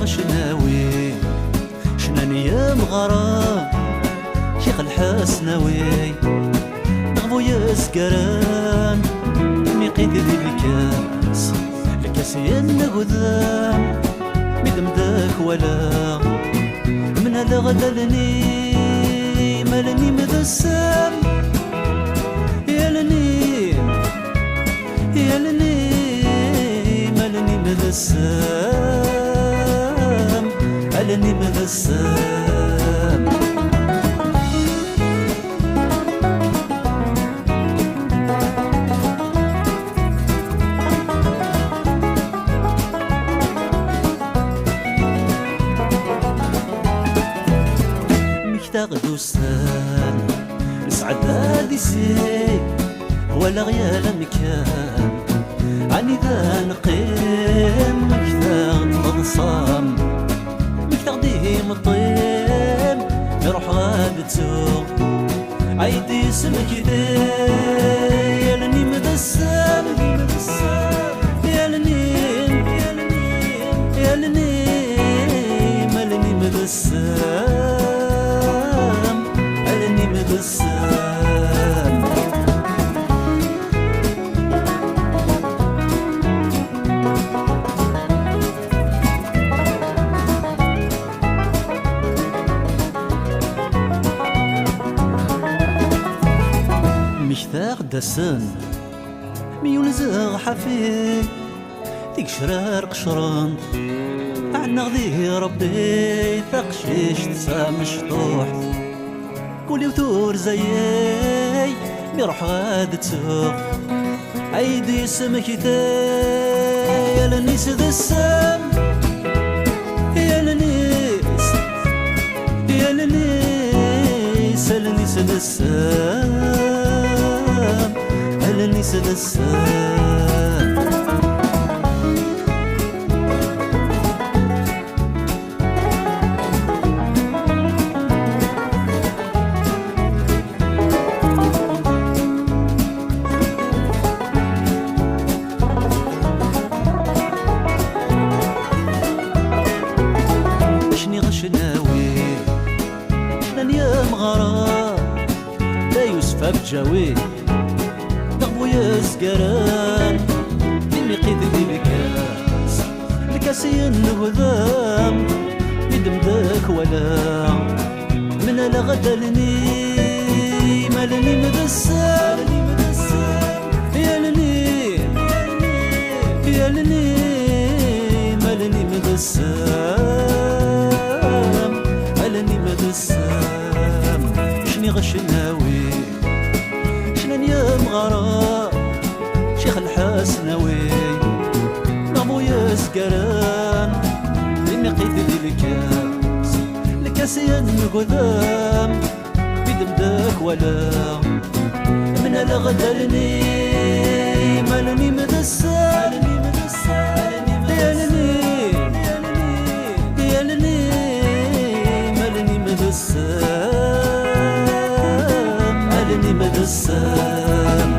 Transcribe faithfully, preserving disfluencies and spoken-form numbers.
Acnawi, cnan yemɣaren, Cix Lḥesnawi, neɣ bu yezgaren, mi qid di lkas, lkas yennegdan, mi d-mdek wala, mnaleɣ-d allen-im, allen-im d ssem, allen-im, allen-im, allen-im d ssem, allen-im d ssem. Mmektaɣ-d ussan, nesɛedda di sin, walaɣ yal amkan, anida neqqim, mmektaɣ-d teḍsam, mmektaɣ-d imeṭṭim, mi ruḥeɣ ad ttuɣ, ay d-yesmekti, allen-im d ssem, allen-im, allen-im, allen-im d ssem, allen-im d ssem. Mmektaɣ-d ass-n mi yunzeɣ ḥafi, tigecrar qecrent, ɛennaɣ di Rebbi taqcict tamecṭuḥt. Ul-iw turza-yi, mi ruḥeɣ ad ttuɣ, ay d-yesmekti, allen-is d ssem, allen-is, allen-is, allen-is d ssem, allen-is d ssem. Acni ɣacnawi, cnan yemɣara, da Yusef Abǧawi, neɣ bu yezgaren, imiqit di lkas, lkas yennegdan, mi d-mdek wala, mnaleɣ-d allen-im, allen-im d ssem, allen-im, allen-im, allen-im d ssem, allen-im d ssem, cniɣ cnawi. Cnan yemɣara, Cix Lḥesnawi, neɣ bu yezgaren, imiqit di lkas, lkas yennegdan, mi d-mdek wala, mnaleɣ-d allen-im, allen-im d ssem, allen-im, allen-im, allen-im d ssem, allen-im d ssem.